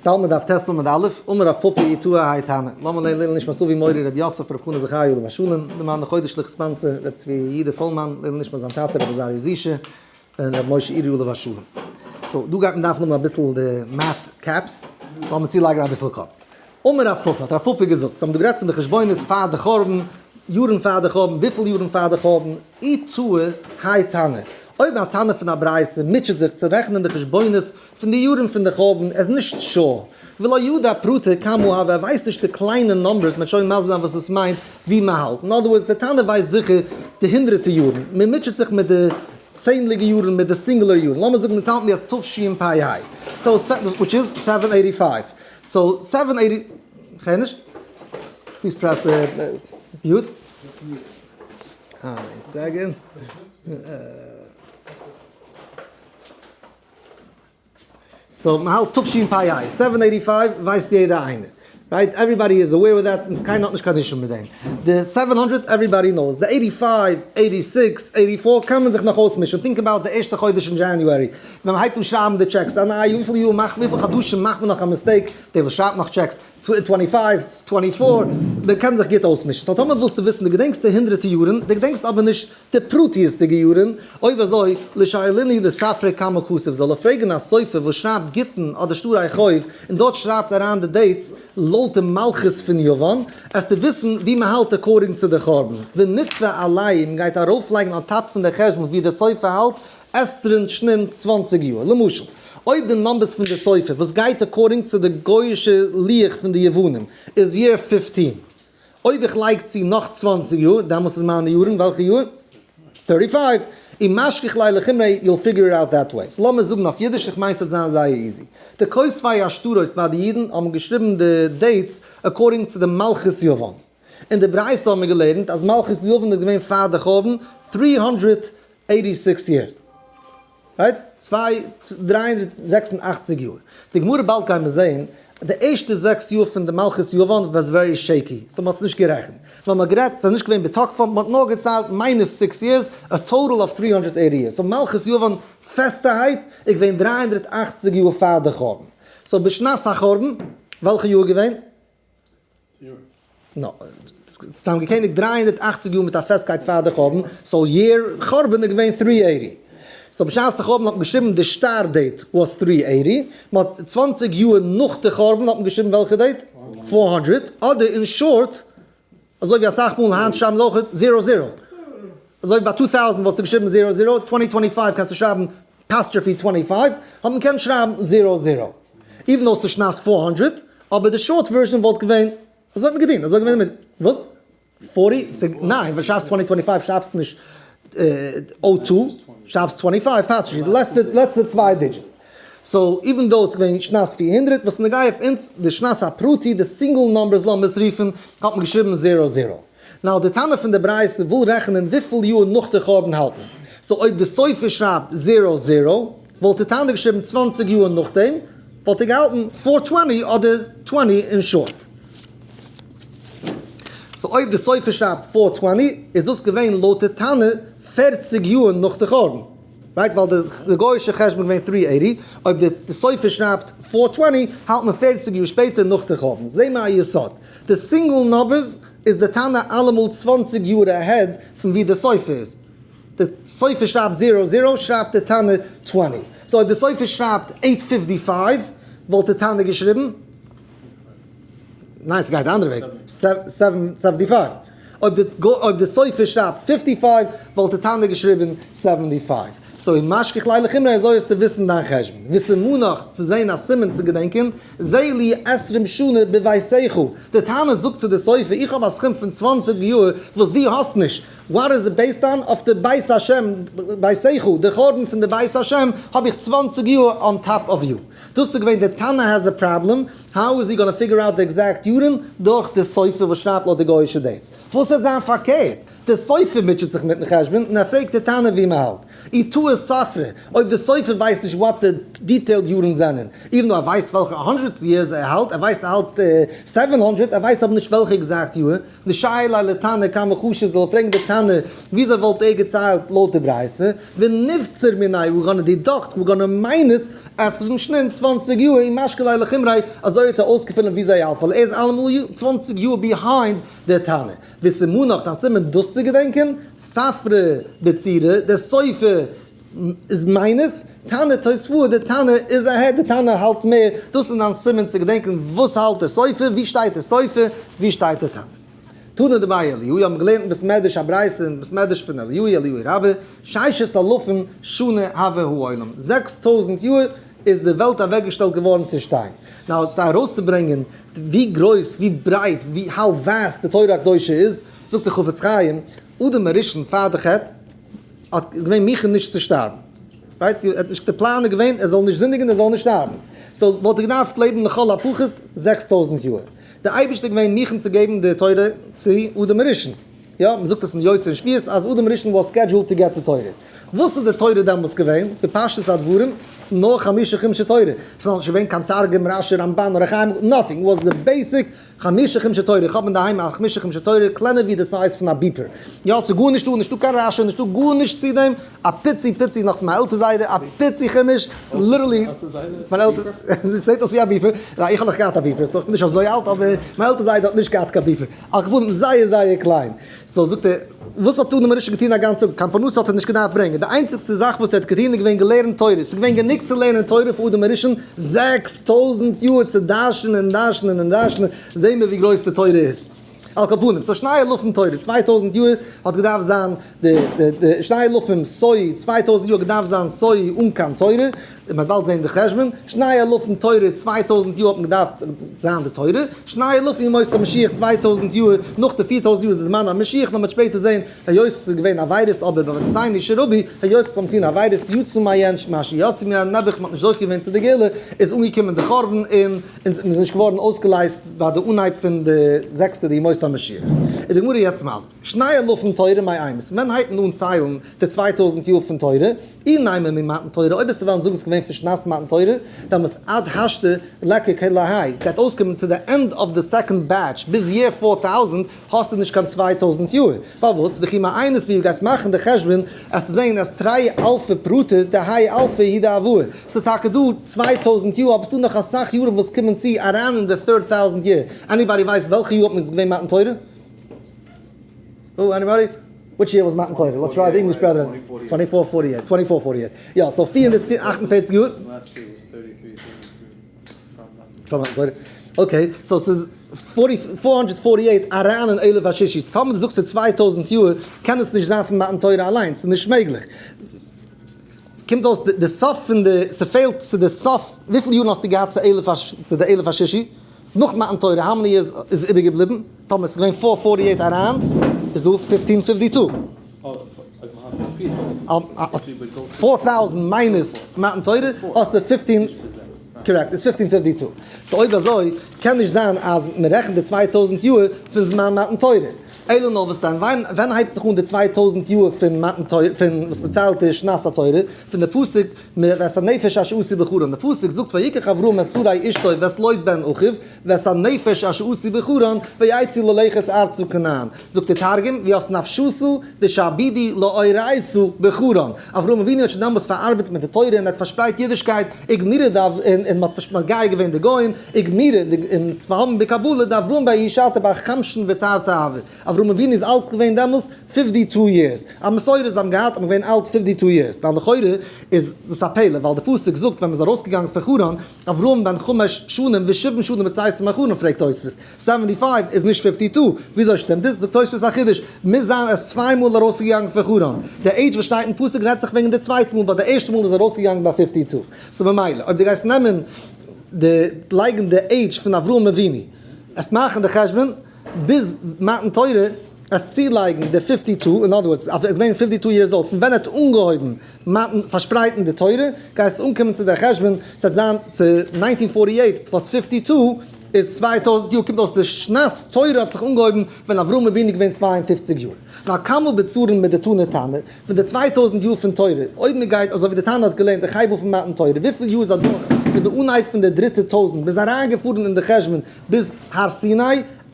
צלמי דף ט' עמוד א', אמר רב פפא אי טעי האי תנא, לאמיר לערנען לעילוי נשמת אבי מורי רבי יוסף רב חנא זכרי' עליו השלום, למען די חודש ליכט sponsor רבי צבי יהודה פולמאן, לעילוי נשמת זיין טאטע רבי עזריה זישע, בן רבי משה אירי עליו השלום. so דא גייט מען דארפן האבן אביסל די math caps, לאמיר צולייגן אביסל קאפ. אמר רב פפא, האט רב פפא געזאגט, זיי האבן דא גערעדט פון די חשבונות פאר די חורבן, יארן פאר די חורבן, וויפיל יארן פאר די חורבן, אי טעי האי תנא, אויב א תנא פון א ברייתא מוטשעט זיך צו רעכענען די חשבונות פון די יארן פון די חורבן, ער איז נישט sure, ולא ידע פרטי כמה הוה, ער ווייסט נישט די קליינע numbers, מ'וועט שוין מסביר זיין וואס עס מיינט, ווי מ'האלט, אין other words, די תנא ווייסט זיכער די הונדרעטע יארן, מ'מוטשעט זיך מיט די צענדליגע יארן, מיט די singular יארן, לאמיר זאגן אונז האלטן יעצט תשפ ה, so which is seven eighty five, so seven eighty, כ'הער נישט, please press mute. איין second. so מ'האלט תשפ ה, seven eighty five ווייסט יעדער איינער, right? Everybody is aware of that, און קיינער האט נישט קיין issue מיט דעם. די 700 everybody knows, די 85, 86, 84 קען מען זיך נאך אויסמישן, think about די ערשטע חודש אין January, ווען מ'הייבט אן שרייבן די checks, א נייע וויפיל יאר מאכט וויפיל חדשים מאכט מען נאך א mistake, דער וואס שרייבט נאך checks, 25, 24, מען קען זיך גוט אויסמישן. So טאמער ווילסטו וויסן דו געדענקסט די הונדרעטע יארן, דו געדענקסט אבער נישט די פרטיות'דיגע יארן, אויב אזוי, לישאלינהו לספרי כמה כתיב, זאל ער פרעגן א סופר וואס שרייבט גיטין אדער שטרי חוב, און דארט שרייבט אריין די dates לויט די מלכות פון יוון, עסטו וויסן ווי מען האלט according צו די חורבן, ונטוי עלייהו, מען גייט ארויפלייגן on top פון די חשבון ווי די סופר האלט, עשרין שנין 20 יאר. למשל, אויב די numbers פון די סופר וואס גייט according צו די גוי'אישע לוח פון די יוונים איז year 15, אויב איך לייג צו נאך 20 יאר, דעמאלס איז מיינע יארן, וועלכע יאר? 35. און משכיח לי לחומרא, you'll figure it out that way. So לאמיר זאגן אויף אידיש, איך מיין ס'וועט זיין זייער easy. די כותבי השטרות ביי די אידן האבן געשריבן די dates according צו די מלכות יוון. אין די ברייתא האבן מיר געלערנט אז מלכות יוון איז געווען פאר די חורבן 386 years. Right? צוויי, 386 יאר. די גמרא באלד גייען מיר זעהן, די ערשטע זעקס יאר פון די מלכות יוון was very shaky, so מ'האט עס נישט גערעכנט. ווען מ'האט גערעדט, ס'איז נישט געווען בתוקפו, מ'האט נאר געציילט minus six years, א total of 380 years. So מלכות יוון פעסטערהייט איז געווען 380 יאר פאר די חורבן. So בשנת החורבן, וועלכע יאר איז געווען? No, זיי האבן געקעניגט 380 יאר מיט א פעסטקייט פאר די חורבן, so year חורבן איז געווען 380. So בשעת די חורבן האט מען געשריבן די שטר date was 380, מען האט 20 יאר נאך די חורבן האט מען געשריבן וועלכע date? 400, אדער אין short, אזוי ווי אסאך מאל היינט שרייבן זיי אויך zero zero. אזוי ווי ביי 2000 וואלסטו געשריבן zero zero, 2025 קענסטו שרייבן apostrophe 25, האט מען געקענט שרייבן zero zero. Even though ס'איז שנת 400, אבער די short version וואלט געווען, אזוי האט מען געטון, אזוי געווען מיט, וואס? 40? ניין, ווען שרייבסט 2025 שרייבסטו נישט 02, שרייבסט 25 apostrophe, די לעצטע, לעצטע צוויי digits. So, even though ס'איז געווען שנת 400, וואס נוגע אויף אונז, די שנת הפרטי, די single numbers לאמיר עס רופן, האט מען געשריבן zero zero. Now, די תנא פון די ברייתא וויל רעכענען וויפיל יאר נאך די חורבן האלט מען. So, אויב די סופר שרייבט zero zero, וואלט די תנא געשריבן 20 יאר נאכדעם, וואלט ער געהאלטן 420 אדער 20 אין short. So אויב די סופר שרייבט 420, איז דאס געווען לויט די תנא 40 יאר נאך די חורבן. Right? ווייל די גוי'אישע חשבון איז געווען 380, אויב די סופר שרייבט 420, האלט מען 40 יאר שפעטער נאך די חורבן. זע מיר א יסוד. די single numbers איז די תנא אלעמאל 20 יאר ahead פון ווי די סופר איז. די סופר שרייבט zero zero, שרייבט די תנא 20. So אויב די סופר שרייבט 855, וואלט די תנא געשריבן? ניין, ס'גייט די אנדערע וועג. 775. אויב די סופר שרייבט 55, וואלט די תנא געשריבן 75. So אין משכיח לי לחומרא, אזוי איז צו וויסן דיין חשבון. וסימנך, צו זען א סימן צו געדענקען, זה לי עשרים שנה בביתך. די תנא זאגט צו די סופר, איך האב א סכום פון 20 יאר וואס דו האסט נישט. What is it based on? אויף די בית השם, ביתך, די חורבן פון די בית השם, האב איך 20 יאר on top of you. דאס איז געווען, די תנא has a problem, how is he gonna figure out the exact יארן? דורך די סופר וואס שרייבט לויט די גוי'אישע dates. וואס וועט זיין פארקערט? די סופר מוטשעט זיך מיטן חשבון און ער פרעגט די תנא ווי מען האלט. אי טעי ספרא, אויב די סופר ווייסט נישט what די detailed יארן זענען, even though ער ווייסט וועלכע hundreds years ער האלט, ער ווייסט ער האלט 700, ער ווייסט אבער נישט וועלכע exact יאר, לישאליה לתנא כמה חשיב זאל ער פרעגן די תנא וויאזוי וואלט ער געציילט לויט די ברייתא, ונבצר מיניה, we're gonna deduct, we're gonna minus. עשרין שנין, צוואנציג יאר, ומשקי ליה לחומריה, אזוי האט ער אויסגעפונען ווי זיי האלט, ווייל ער איז אלעמאל צוואנציג יאר behind דער תנא. וסימנך, דיין סימן דאס צו געדענקען, ספרא בצירא, דער סופר איז minus, תנא תוספאה, דער תנא איז ahead, דער תנא האלט מער, דאס איז דיין סימן צו געדענקען וואס האלט דער סופר, ווי שטייט דער סופר, ווי שטייט דער תנא. תנא דבי אליהו, האבן געלערנט אין בית מדרש א ברייתא אין בית מדרש פון אליהו, אליהו רבה, ששת אלפים שנה הוה העולם, 6000 יאר איז די וועלט אוועקגעשטעלט געווארן צו שטיין. Now, ארויסצוברענגען ווי גרויס, ווי ברייט, ווי how vast די תורה הקדושה איז, זאגט דער חפץ חיים, אדם הראשון פאר די חטא, האט איז געווען מוכן נישט צו שטארבן. Right? ער האט נישט, די פלאן איז געווען ער זאל נישט זינדיגן, ער זאל נישט שטארבן. So וואלט ער געדארפט לעבן לכל הפחות 6000 יאר. דער אייבערשטער איז געווען מוכן צו געבן די תורה צו אדם הראשון. יא, מען זאגט עס אין יוצר און שבועות אז אדם הראשון was scheduled to get די תורה. וואס איז די תורה דעמאלס געווען? בפשטות הדברים, נאר חמשה חומשי תורה. ס'איז נאכנישט געווען קיין תרגום, רשי, רמבן, אור החיים, nothing was the basic חמשה חומשי תורה. איך האב אינדערהיים א חמשה חומשי תורה קלענער ווי די size פון א beeper. יא, ס'איז גארנישט דא, נישטא קיין רשי, נישטא גארנישט צו דעם, א פיצי פיצי נאך פון מיין עלטער זיידע, א פיצי חומש, ס'איז literally, מיין עלטער, ס'זעט אויס ווי א beeper, איך האב נאך געהאט א beeper, so איך בין נישט אזוי אלט, אבער מיין עלטער זיידע האט נישט געהאט קיין beeper, על כל פנים זייער זייער קליין. So זאגט ער, וואס האט אדם הראשון געטון א גאנצע טאג? קיין פרנסה האט ער נישט געדארפט ברענגען, די איינציגסטע זאך וואס ער האט געטון איז געווען געלערנט תורה, ס'איז געווען גענוג צו לערנען תורה פאר אדם הראשון 6000 יאר צו דרש'נען און דרש'נען און דרש'נען, זעהן מיר ווי גרויס די תורה איז. על כל פנים, so שני אלפים תורה, 2000 יאר האט געדארפט זיין די די די שני אלפים סוי, 2000 יאר האט געדארפט זיין סוי אן קיין תורה, און מ'וועט באלד זעהן די חשבון, שני אלפים תורה, 2000 יאר האט מען געדארפט זיין די תורה, שני אלפים ימות המשיח, 2000 יאר, נאך די 4000 יאר איז די זמן המשיח, נאר מ'וועט שפעטער זעהן, היות עס איז געווען א וויירוס אבער בעוונותינו שרבי, היות עס האבן טון א וויירוס יצא מהיין מה שיצא מהיין נעבעך מ'האט נישט זוכה געווען צו די גאולה, איז אנגעקומען די חורבן און און מ'איז נישט געווארן אויסגעלייזט ביי די אנהייב פון די זעקסטע די ימות המשיח. איז די גמרא יעצט מסביר, שני אלפים תורה מאימתי, ווען הייבט מען אן ציילן די 2000 יאר פון תורה? אי נימא ממתן תורה, אויב וועסטו וועלן זאגן ס'איז געווען פון שנת מתן תורה, דעמאלס עד השתא ליכא כולי האי, גייט אויסקומען to the end of the second batch, ביז year 4000 האסטו נישט קיין 2000 יאר. פארוואס? וכי מעיינות ווי דו גייסט מאכן די חשבון, וועסטו זען אז תרי אלפי פרוטה דהאי אלפא הוא דהוו. ס'איז טאקע דא 2000 יאר, אבער ס'דא נאך אסאך יארן וואס קומען צו אריין אין די third thousand year. Anybody ווייסט וועלכע יאר האט מען געווען מתן תורה? Oh, anybody? Which year was מתן תורה? Let's try the English brethren. 2448. 2448. יא, so 448 יאר. Last year was 33, 33 from מתן From מתן תורה. Okay, so ס'איז 448 אריין אין אלף השישי. טאמער דו זאגסט ס'איז 2000 יאר, קען עס נישט זיין פון מתן תורה אליין, ס'איז נישט מעגליך. קומט אויס די סוף פון די, ס'פעלט צו די סוף, וויפיל יארן האסטו געהאט צו אלף הש, צו די אלף השישי? נאך מתן תורה, how many years איז איבערגעבליבן? טאמער ס'איז געווען 448 אריין, איז דא 1552. 4000 minus מתן תורה, האסטו 15, correct, איז 1552. So אויב אזוי, קען נישט זיין אז מען רעכנט די 2000 יאר פון זמן מתן תורה. אלא נאר וואס דען, ווען הייבט זיך אן די 2000 יאר פון מתן תורה, פון וואס מען ציילט די שנת התורה, פון די פסוק ואת הנפש אשר עשו בחרן. די פסוק זאגט ויקח אברהם את שרי אשתו ואת לוט בן אחיו ואת הנפש אשר עשו בחרן ויצאו ללכת ארצה כנען. זאגט דער תרגום וית נפשתא דשעבידו לאורייתא בחרן. אברהם אבינו האט שוין דעמאלטס פארארבעט מיט די תורה און ער האט פארשפרייט אידישקייט, איגמירא דאב און מען האט מגייר געווען די גוים, איגמירא און צפהאבן בקבלה דאברהם בההיא שעתא בר חמשין ותרתי הוה. אברהם אבינו איז אלט געווען דעמאלס 52 years. א מסורה זיי האבן געהאט אז מען געווען אלט 52 years. דאן לכאורה איז דאס א פלא, ווייל די פסוק זאגט ווען מען איז ארויסגעגאנגען פון חרן, אברהם בן חמש שנים ושבעים שנים בצאתו מחרן, פרעגט תוספות, 75 איז נישט 52, וויאזוי שטימט עס? זאגט תוספות א חידוש, מוז זיין ער איז צוויי מאל ארויסגעגאנגען פון חרן. די עידזש וואס שטייט אין פסוק רעדט זיך וועגן די צווייטע מאל, ווייל די ערשטע מאל איז ארויסגעגאנגען ביי 52. So ממילא, אויב דו גייסט נעמען די, לייגן די עידזש פון אברהם אבינו, עס מאכן די חשבון ביז מתן תורה, עס צולייגן די 52, in other words, ער איז געווען 52 years old, פון ווען ער האט אנגעהויבן מתן, פארשפרייטן די תורה, גייסטו אנקומען צו דער חשבון, ס'וועט זיין צו 1948 plus 52 איז 2000 יאר, קומט אויס די שנת תורה האט זיך אנגעהויבן ווען אברהם אבינו איז געווען 52 יאר. נאר כמה בצורן מיט די תנא תנא, פון די 2000 יאר פון תורה, אויב מען גייט אזוי ווי די תנא האט געלערנט די חייבו פון מתן תורה, וויפיל יאר איז אדורך פון די אנהייב פון די דריטע טויזנט ביז אריינגעפארן אין די חשבון ביז הר סיני?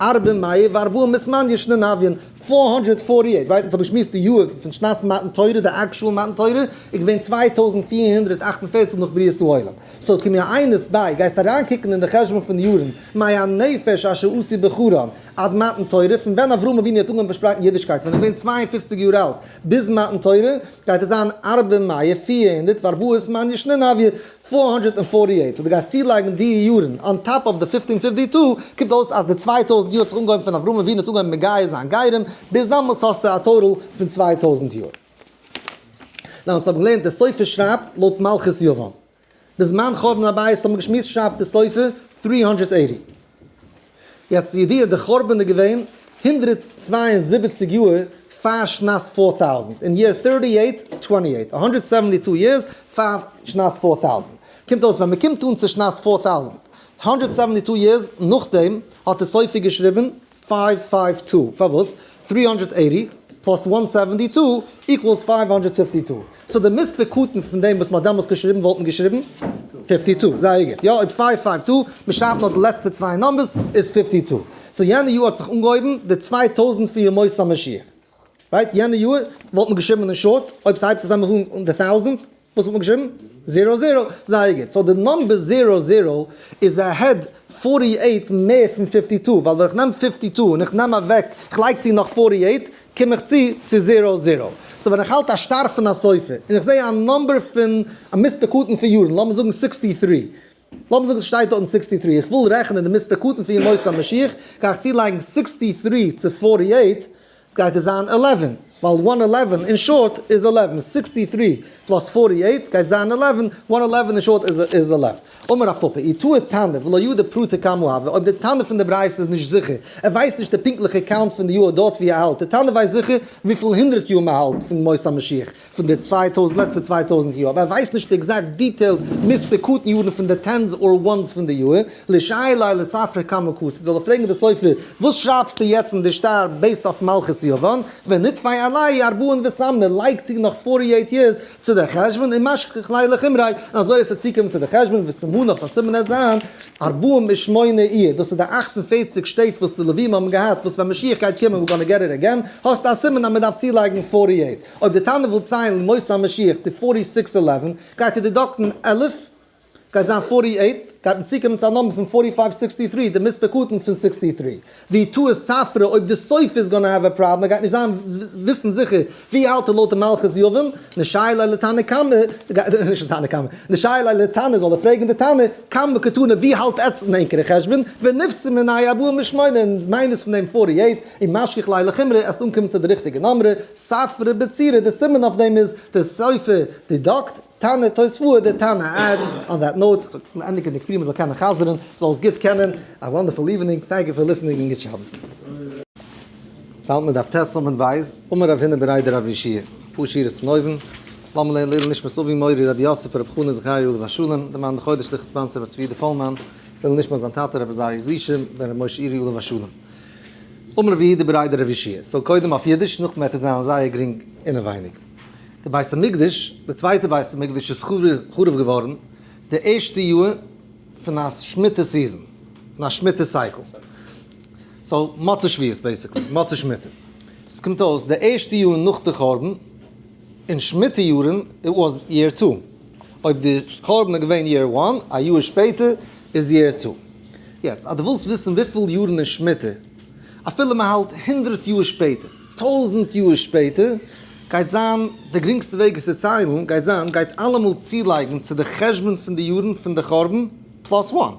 ארבע מאה וארבעים ותמניא שנין הויין, 448, right? אונז האבן געשמועסט די יאר פון שנת מתן תורה, די actual מתן תורה, איז געווען 2448 נאך בריאת העולם. So כי מעיינת ביי, גייסט אריינקוקן אין די חשבון פון די יארן, מהנפש אשר עשו בחרן, עד מתן תורה, פון ווען אברהם אבינו האט אנגעהויבן פארשפרייטן אידישקייט, ווען ער איז געווען 52 יאר אלט, ביז מתן תורה, גייט עס זיין ארבע מאה 400 וארבעים ותמניא שנין הויין, 448. So דו גייסט צולייגן די יארן on top of the 1552, קומט אויס אז די 2000 יאר האט זיך אנגעהויבן פון אברהם אבינו האט אנגעהויבן מגייר זיין גרים, ביז דאמאלס האסטו א total פון 2000 יאר. Now, אונז האבן געלערנט, דער סופר שרייבט לויט מלכות יוון. בזמן חורבן הבית האבן מיר געשמועסט שרייבט דער סופר 380. יעצט די ידיעה, דער חורבן איז געווען 172 יאר פאר שנת 4000, אין year 3828, 172 years פאר שנת 4000. קומט אויס, ווען מען קומט אן צו שנת 4000, 172 years נאכדעם האט דער סופר געשריבן 552. פארוואס? 380 plus 172 equals 552. So די מספר קטן פון דעם וואס מ'האט דעמאלטס געשריבן, וואלט מען געשריבן 52. זייער גוט. יא, אויב 552, מ'שרייבט נאר די לעצטע צוויי numbers, איז 52. So יענע יאר האט זיך אנגעהויבן די 2000 פון ימות המשיח. Right? יענע יאר וואלט מען געשריבן אין short, אויב ס'הייבט זיך דעמאלטס אן די 1000, וואס וואלט מען געשריבן? 0, 0. זייער גוט. So the number 0, 0 is ahead 48 מער פון 52, ווייל ווען איך נעם 52 און איך נעם אוועק, איך לייג צו נאך 48, קום איך צו צו 0, 0. So ווען איך האלט א שטר פון א סופר, און איך זע א number פון א מספר קטן פון יארן, לאמיר זאגן 63, לאמיר זאגן עס שטייט דארט אין 63, איך וויל רעכענען די מספר קטן פון ימות המשיח, גיי איך צולייגן 63 צו 48, עס גייט עס זיין 11, ווייל 111 in short איז 11, 63 plus 48 גייט זיין 11, 111 in short איז 11. אמר רב פפא, אי טעה תנא, ולא ידע פרטא כמה הוה, אויב דער תנא פון די ברייתא איז נישט זיכער, ער ווייסט נישט די פונקטליכע count פון די יאר דארט ווי ער האלט, דער תנא ווייסט זיכער וויפיל הונדרעט יאר מען האלט פון ימות המשיח, פון די 2000, לעצטע 2000 יאר, אבער ער ווייסט נישט די exact detailed מספר קטן יארן פון די tens or ones פון די יאר, לישייליה לספרא כמה כתיב, זאל ער פרעגן די סופר, וואס שרייבסטו יעצט אין די שטר based אויף מלכות יוון, וניתפי עלייהו ארבעין ותמניא, לייג צו נאך 48 years צו דער חשבון, ומשכח ליה לחומריה, און אזוי איז עס צוקומען צו דער חשבון, וסימנך, א סימן וועט זיין, ארבעים ושמונה עיר, דאס איז די 48 שטעט וואס די לווים האבן געהאט, וואס ווען משיח גייט קומען, we're gonna get it again, האסטו א סימן אז מען דארף צולייגן 48. אויב די תנא וויל ציילן ימות המשיח צו 4611, גייט ער deduct ן 11, גייט זיין 48, גייט מען צוקומען צו א number פון 4563, די מספר קטן פון 63. ואי טעה ספרא, אויב די סופר איז gonna have a problem, גייט נישט זיין וויסן זיכער ווי האלט ער לויט די מלכות יוון, לישייליה לתנא קמא, נישט לתנא קמא, לישייליה לתנא, זאל ער פרעגן די תנא, כמה קתני, ווי האלט עטץ אין ענקערע חשבון, וניפצי מיניה ארבעים ושמונה, און minus פון דעם 48, ומשכח ליה לחומרא, עסט אנקומען צו די ריכטיגע number, ספרא בצירא, די סימן אויף דעם איז, די סופר deduct, תנא תוספאה, די תנא add, on that note, ענדיגן די כפרי, מ'זאל קענען חזר'ן, מ'זאל עס גוט קענען, a wonderful evening, thank you for listening און גוט שבת. צאלט מען דף ט' עמוד בית, אמר רב הונא בריה דרב יהושע, פאר שורות פון אויבן, לאמיר לערנען לעילוי נשמת אבי מורי רבי יוסף רבי חנא זכריה עליו השלום, דער מאן דחודש ליכט sponsor רבי צבי פאלמאן, לעילוי נשמת זיין טאטע רבי עזריה זישע, בן רבי משה אירי עליו השלום. אמר רב יהודה בריה דרב יהושע, so קודם אויף אידיש, נאכדעם וועט עס זיין זייער גרינג אינעווייניג. די בית המקדש, די צווייטע בית המקדש איז חרוב געווארן די ערשטע יאר פון א שמיטה season, פון א שמיטה cycle. So מוצאי שביעית basically, מוצאי שמיטה. עס קומט אויס די ערשטע יאר נאך די חורבן, אין שמיטה יארן, it was year 2. אויב די חורבן איז געווען year 1, א יאר שפעטער איז year 2. יעצט, אז דו ווילסט וויסן וויפיל יארן אין שמיטה, אפילו מען האלט 100 יאר שפעטער, 1000 יאר שפעטער, גייט זיין, די גרינגסטע וועג עס צו ציילן, גייט זיין, גייט אלעמאל צולייגן צו די חשבון פון די יארן פון די חורבן, plus 1.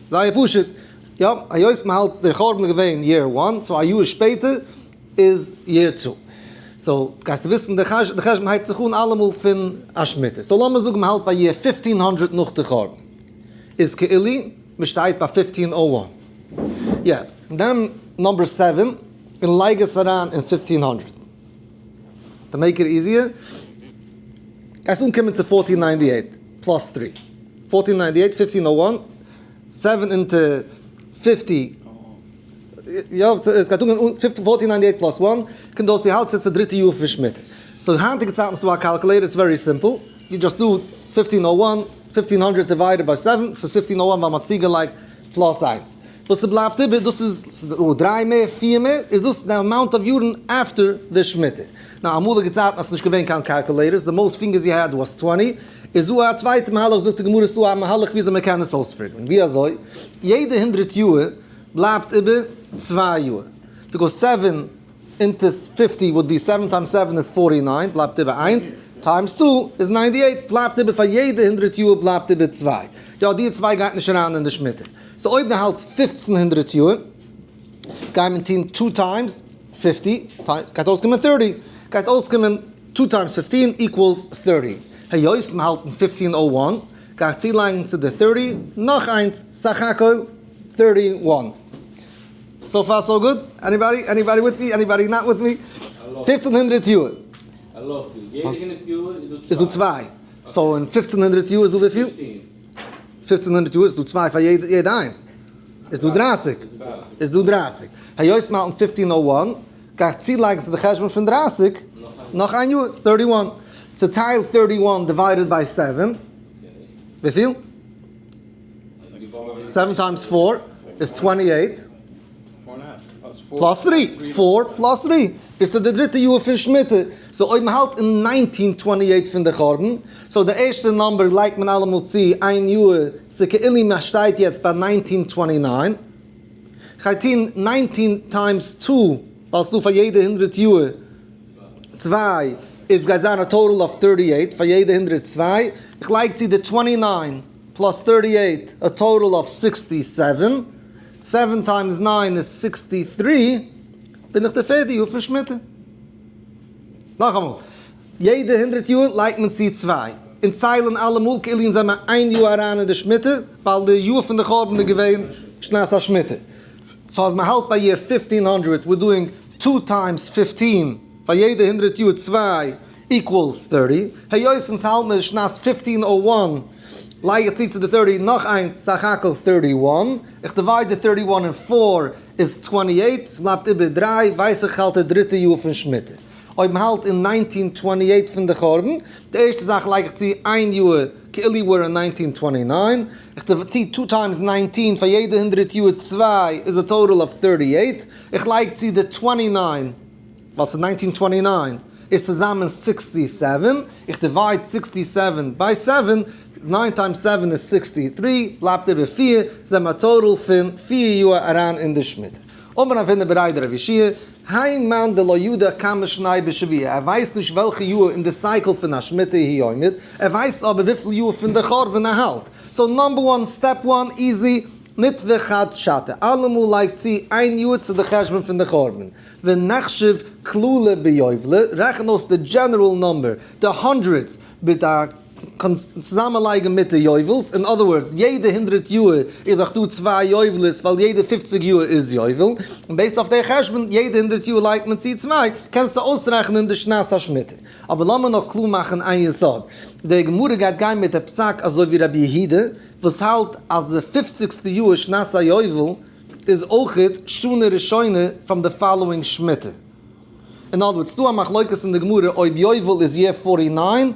זייער פשוט. יא, היות מען האלט די חורבן איז געווען year 1, so א יאר שפעטער איז year 2. So, גייסטו וויסן, די חשבון הייבט זיך אן אלעמאל פון א שמיטה. So, לאמיר זאגן, מען האלט ביי year 1500 נאך די חורבן. איז כאילו, מען שטייט ביי 1501. יעצט, נעם number 7 און לייג עס אריין אין 1500. To make it easier, גייסט אנקומען צו 1498 plus 3. 1498, 1501, 7 into 50, יא, עס גייט אנגיין 1498 plus 1, קומט אויס די האלטסט יעצט די דריטע יאר פון שמיטה. So היינטיגע צייטן איז דא א calculator, it's very simple. You just do 1501, 1500 divided by 7, ס'איז 1501 ווייל מ'האט צוגעלייגט plus 1. וואס ס'בלייבט איבער, דאס איז, ס'איז דא דריי מער, פיר מער, איז דאס די amount of יארן after די שמיטה. נאר אמאליגע צייטן אז ס'איז נישט געווען קיין calculators, the most fingers you had was 20, איז דא א צווייטע מהלך, זאגט די גמרא, ס'איז דא א מהלך וויאזוי מען קען עס אויספיגערן. ווי אזוי? יעדע 100 יאר בלייבט איבער 2 יאר. Because 7 into 50 would be 7 times 7 is 49, בלייבט איבער 1, times 2 is 98, בלייבט איבער פאר יעדע 100 יאר בלייבט איבער 2. יא, די 2 גייט נישט אריין אין די שמיטה. So אויב דו האלטסט 1500 יאר, גייט מען טון 2 times 50, גייט אויסקומען 30. גייט אויסקומען 2 times 15 equals 30. היות מיר האלטן 1501, גייט צולייגן צו די 30, נאך איינס, סך הכל 31. So far so good? Anybody? Anybody with me? Anybody not with me? 1500 יאר. I lost you. יעדע 100 יאר איז דא 2. So אין 1500 יאר איז דא וויפיל? 1500 יאר איז דא 2 פאר יעדע איינס. איז דא 30. איז דא 30. היות מיר האלטן 1501, גייט צולייגן צו די חשבון פון 30, נאך איין יאר, איז 31. צעטייל 31 divided by 7. וויפיל? 7 times 4 is 28. Four and a half. Oh, it's four. Plus 3. 4 plus 3. ביסטו די דריטע יאר פון שמיטה. So אויב מען האלט אין 1928 פון די חורבן, so די ערשטע number לייגט מען אלעמאל צו איין יאר, ס'כאילו מען שטייט יעצט ביי 1929. גייט טון 19 times 2, ווייל ס'דא פאר יעדע 100 יאר 2, איז גייט זיין א total of 38, פאר יעדע 100 2. איך לייג צו די 29 plus 38, a total of 67. 7 times 9 is 63. בין איך די פערטע יאר פון שמיטה. נאכאמאל, יעדע 100 יאר לייגט מען צו 2. און ציילן אלעמאל כאילו אונז זעמיר איין יאר אריין אין די שמיטה, ווייל די יאר פון די חורבן איז געווען שנת השמיטה. So אז מען האלט ביי year 1500, we're doing 2 times 15, פאר יעדע 100 יאר 2 equals 30. היות אונז האלט מיר שנת 1501, לייג איך צו צו די 30, נאך איינס, סך הכל 31. איך divide די 31 in 4 is 28, עס בלייבט איבער 3, ווייס איך האלט די דריטע יאר פון שמיטה. אויב מען האלט אין 1928 פון די חורבן, די ערשטע זאך לייג איך צו איין יאר, כאילו we're in 1929. איך טו 2 times 19 פאר יעדע 100 יאר 2 is a total of 38. איך לייג צו די 29, ווייל ס'איז 1929, איז צוזאמען 67. איך divide 67 by 7, 9 times 7 is 63, בלייבט איבער 4, זענען מיר total פון 4 יאר אריין אין די שמיטה. אמר רב הונא בריה דרב יהושע, האי מאן דלא ידע כמה שני בשבוע. ער ווייסט נישט וועלכע יאר אין די cycle פון א שמיטה הוא עומד, ער ווייסט אבער וויפיל יאר פון די חורבן ער האלט. So number 1, step 1, easy, ניתבע חד שתא. אלעמאל לייגט צו איין יאר צו די חשבון פון די חורבן. ונחשב כללא ביובלא, רעכן אויס די general number, the hundreds, מיט א צוזאמענלייגן מיט די יובלס. In other words, יעדע 100 יאר איז דאך דא 2 יובלס, ווייל יעדע 50 יאר איז יובל. און based אויף דער חשבון, יעדע 100 יאר לייגט מען צו 2, קענסטו אויסרעכענען די שנת השמיטה. אבער לאמיר נאך קלאר מאכן איין יסוד. די גמרא גייט גיין מיט דער פסק אזוי ווי רבי יהודה, וואס האלט אז די 50סטע יאר שנת היובל איז אויכעט שנה ראשונה from the following שמיטה. In other words, דא א מחלוקת אין די גמרא אויב יובל איז year 49,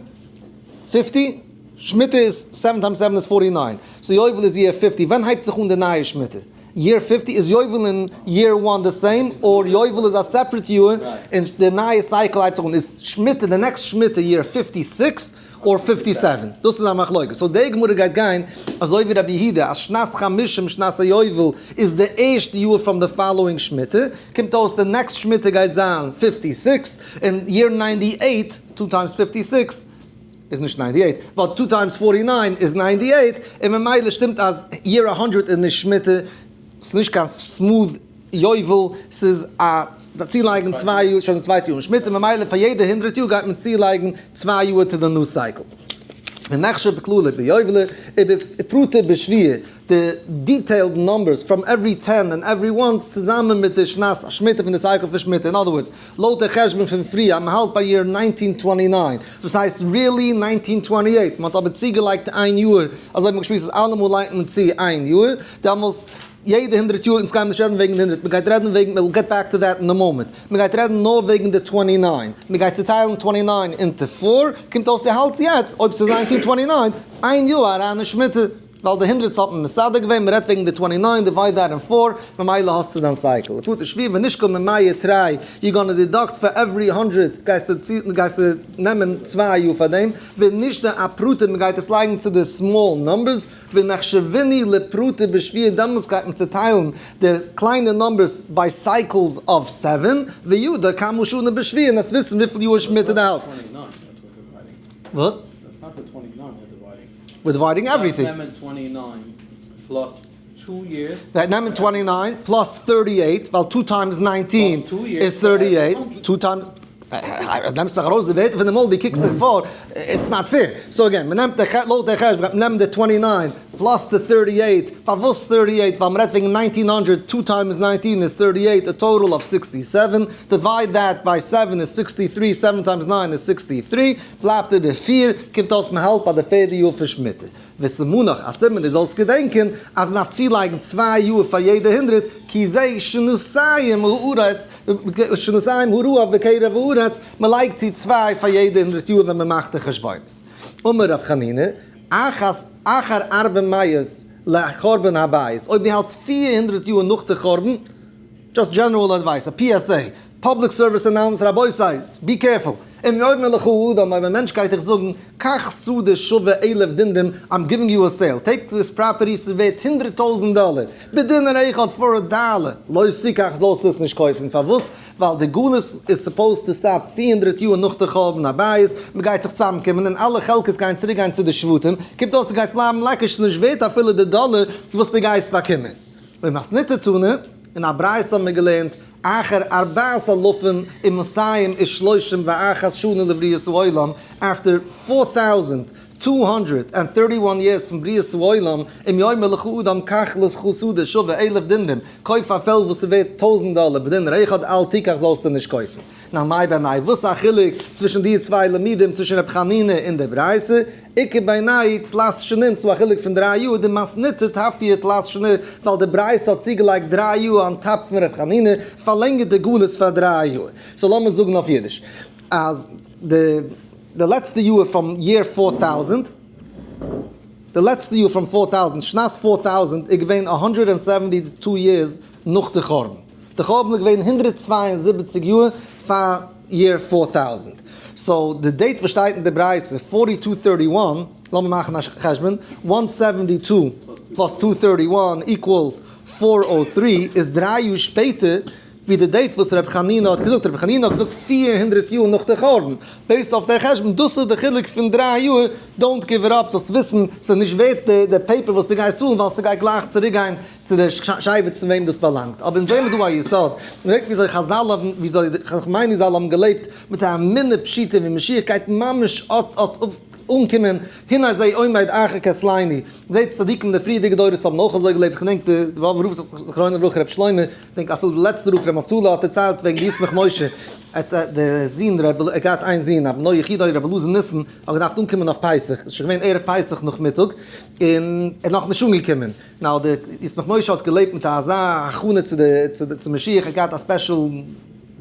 50, שמיטה איז 7 times 7 is 49. So יובל איז year 50. ווען הייבט זיך אן די נייע שמיטה? Year 50 is יובל in year 1 the same, or יובל is a separate year, and the נייע cycle הייבט זיך אן. איז שמיטה, the next שמיטה year 56 or 57? דאס איז א מחלוקת. So די גמרא גייט גיין, אזוי ווי רבי יהודה, אז שנת חמישים, שנת היובל, is the ערשטע year from the following שמיטה. קומט אויס, the next שמיטה גייט זיין 56, and year 98, 2 times 56, איז נישט 98, but 2 times 49 is 98, און ממילא שטימט אז year 100 אין די שמיטה, ס'איז נישט קיין smooth יובל, ס'איז א צולייגן 2 יאר, שוין צווייטע יאר אין שמיטה, ממילא פאר יעדע 100 יאר גייט מען צולייגן 2 יאר to the new cycle. ונחשב כללא ביובלא, פרוטה בשבוע, the detailed numbers from every 10 and every 1 צוזאמען מיט די שנת שמיטה פון די cycle פון שמיטה. In other words, לויט דער חשבון פון פריער, מען האלט ביי year 1929, דאס הייסט really 1928, מען האט אבער צוגעלייגט איין יאר, אזוי האט מען געשמועסט אז אלעמאל לייגט מען צו איין יאר, דעמאלס יעדע 100 יאר, אונז גייען נישט רעדן וועגן די 100, מען גייט רעדן וועגן, we'll get back to that in a moment, מען גייט רעדן נאר וועגן די 29, מען גייט צוטיילן 29 into 4, קומט אויס די האלט יעצט, אויב ס'איז 1929, איין יאר אריין אין שמיטה. ווייל די hundreds האט מען מסדר געווען, מען רעדט וועגן די 29, divide that in 4, ממילא האסטו דיין cycle. לפרוטה שביעית ונשקול ממאה תרי, you gonna deduct for every 100, גייסטו נעמען צוויי יאר פאר דעם, ונשנה אפרוטה, מען גייט עס לייגן צו די small numbers, ונחשבינהו לפרוטה בשביעית, דעמאלטס גייט מען צעטיילן די קליינע numbers by cycles of 7, וידע כמה שנה בשביעית, און עס וויסן וויפיל יאר שמיטה דו האלטסט. וואס? That's not the 29 we're dividing. We're dividing everything. נעמען 29 plus 2 years. Right, נעמען 29 plus 38, ווייל 2 times 19 Plus 2 years is 38. 100. 2 times... נעמסט מיך ארויס די ווערטער פון די מויל, דו קוקסט דיך פאר, it's not fair. So again, מען נעמט די לויט די חשבון, מען נעמט די 29 plus די 38, פארוואס 38? ווייל מען רעדט וועגן 1900, 2 times 19 is 38, a total of 67. Divide that by 7 is 63, 7 times 9 is 63, בלייבט איבער 4, קומט אויס מען האלט ביי די פערדע יאר פון שמיטה. וסימנך, א סימן דו זאלסט געדענקען, אז מען דארף צולייגן 2 יאר פאר יעדע 100, כי זה שנתים הארץ, שנתים הרעב בקרב הארץ, מען לייגט צו 2 פאר יעדע 100 יאר ווען מען מאכט די חשבונות. אמר רב חנינא, אחת אחר ארבע מאות לחורבן הבית, אויב דו האלטסט 400 יאר נאך די חורבן, just general advice, a PSA, public service announcement, רבותי, be careful. אם יאמר לך אדם, אויב א מענטש גייט דיך זאגן, קח שדה שווה אלף דינרים, I'm giving you a sale. Take this property, ס'ווערט הונדערט טויזנט דאלער. בדינר אחד for a dollar. לא תקח, זאלסטו עס נישט קויפן. פארוואס? ווייל די גלות איז supposed to stop 400 יאר נאך די חורבן הבית, מען גייט זיך צוזאמקומען און אלע חלקות גייען צוריק גיין צו די שבטים. קומט אויס דו גייסט בלייבן לעקיש, ס'איז נישט ווערט אפילו די דאלער וואס דו גייסט באקומען. במתניתא תנא, אין א ברייתא האבן מיר געלערנט, אחר ארבעת אלפים ומאתים ושלושים ואחת שנה לבריאת העולם, after 4231 years פון בריאת העולם, אם יאמר לך אדם קח לך שדה שווה אלף דינרים, קויף א פעלד וואס איז ווערט טויזנט דאלער, בדינר אחד אל תקח זאלסטו נישט קויפן. נאר מאי בינייהו, וואס איז א חילוק צווישן די צוויי לימודים, צווישן רבי חנינא און די ברייתא? איכא בינייהו תלת שנין, ס'דא א חילוק פון דריי יאר, דמתניתא תפיא תלת שנין, ווייל די ברייתא האט צוגעלייגט דריי יאר on top פון רבי חנינא, פארלענגערט די גלות פאר דריי יאר. So לאמיר זאגן אויף אידיש, אז די לעצטע יאר פון year 4000, די לעצטע יאר פון 4000, שנת 4000 איז געווען 172 years נאך די חורבן. די חורבן איז געווען 172 יאר פאר year 4000. So די date וואס שטייט אין די ברייתא, 4231, לאמיר מאכן א חשבון, 172 plus 231 equals 403, איז דריי יאר שפעטער ווי די date וואס רבי חנינא האט געזאגט. רבי חנינא האט געזאגט 400 יאר נאך די חורבן. Based אויף דער חשבון, דאס איז די חילוק פון דריי יאר, don't give it up, זאלסט וויסן, ס'איז נישט ווערט די paper וואס דו גייסט צאלן, ווייל ס'גייט גלייך צוריקגיין צו די שבט צו וועם דאס באלאנגט. אבער אונז זעען מיר דא א יסוד, מען זעט וויאזוי חזל האבן, וויאזוי די חכמינו זל האבן געלעבט מיט א אמונה פשוטה ווי משיח גייט ממש אט אט אנקומען, הנה זה עומד אחר כתלינו. מען זעט צדיקים אין די פריערדיגע דורות האבן אויך אזוי געלעבט, איך געדענק די באבובער רב זכרונו לברכה רבי שלמה, איך געדענק אפילו די לעצטע רב רבי נפתלי האט דערציילט וועגן די ישמח משה, האט די זון רבי, ער האט געהאט איין זון, א בנו יחידו רבי אלעזר ניסן, האט געדארפט אנקומען אויף פסח, עס איז שוין געווען ערב פסח נאכמיטאג, און ער איז נאכנישט אנגעקומען. נאר דער ישמח משה האט געלעבט מיט אזא הכנה צו די צו משיח, ער האט געהאט א special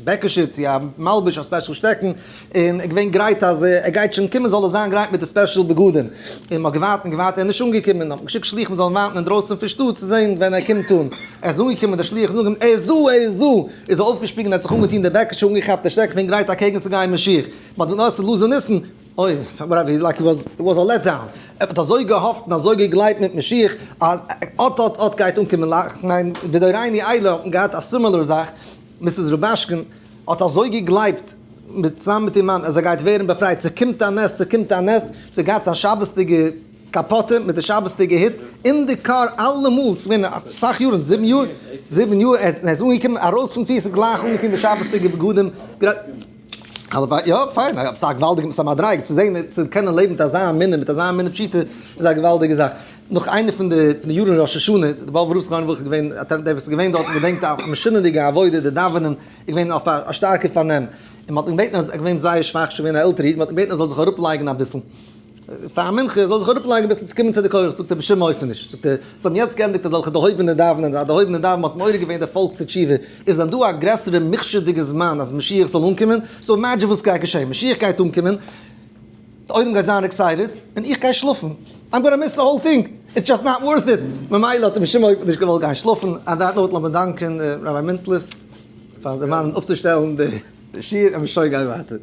בעקעשע צו א מלבוש, א special שטעקן, און ער איז געווען גרייט אז ער גייט שוין קומען זאל ער זיין גרייט מיט די special בגדים, און מ'האט געווארט און געווארט ער איז נישט אנגעקומען, האט מען געשיקט שליחים זאלן ווארטן אינדרויסן פון שטאט צו זען ווען ער קומט אן, ער איז אנגעקומען, די שליח זאגט אים ער איז דא ער איז דא, איז ער אויפגעשפרינגען ער האט זיך אנגעטון די בעקעשע אנגעכאפט די שטעקן געווען גרייט אקעגן צו גיין משיח, מ'האט געזאגט נאר עס איז אלעזר ניסן, אוי, whatever, like it was a let down. ער האט אזוי געהאפט און אזוי געגלייבט מיט משיח, אז אט אט אט גייט אנקומען, כ'מיין, בדורינו אלה האט מען געהאט א similar זאך, Mrs. רובאשקין האט אזוי געגלייבט מיט צוזאמען מיט איר מאן אז ער גייט ווערן באפרייט, ס'קומט א נס, ס'קומט א נס, ס'געהאט א שבת'דיגע קאפאטע מיט די שבת'דיגע היט אין די קאר אלעמאל, ס'איז געווען אסאך יארן, זיבן יאר, זיבן יאר, ער איז אנגעקומען ארויס פון תפיסה גלייך אנגעטון די שבת'דיגע בגדים, הלוואי, יא, פיין, ס'איז א געוואלדיגע, ס'איז א מדריגה צו זען, צו קענען לעבן מיט אזא אמונה, מיט אזא אמונה פשוטה, איז א געוואלדיגע זאך. נאך איינע פון די פון די יארן ראש השנה, די באבובער רב זכרונו לברכה איז געווען, דער וואס איז געווען דארט און געדענקט א משונה'דיגע עבודה, די דאווענען איז געווען אויף א שטארקע פארנעם, און מ'האט אים געבעטן אז, ער איז געווען זייער שוואך, שוין געווען א עלטערע איד, מ'האט אים געבעטן ער זאל זיך אראפלייגן אביסל פאר מנחה, זאל זיך אראפלייגן אביסל צו קומען צו די כוחות, זאגט ער בשום אופן נישט, זאגט ער, זיי האבן יעצט געענדיגט אזעלכע דערהויבענע דאווענען, א דערהויבענע דאווענען האט מעורר געווען די פאלק צו תשובה, איז דען דא א גרעסערע מוכשר'דיגע זמן אז משיח זאל אנקומען? So imagine וואס גייט געשען, משיח גייט אנקומען, די עולם גייט זיין excited, און איך גיי שלאפן, I'm gonna miss the whole thing! It's just not worth it. ממילא האט ער בשום אופן נישט געוואלט גיין שלאפן. On that note לאמיר דאנקען Rabbi מינצלעס פאר דערמאנען אפצושטעלן די שיעור און מיר שוין גיין ווייטער.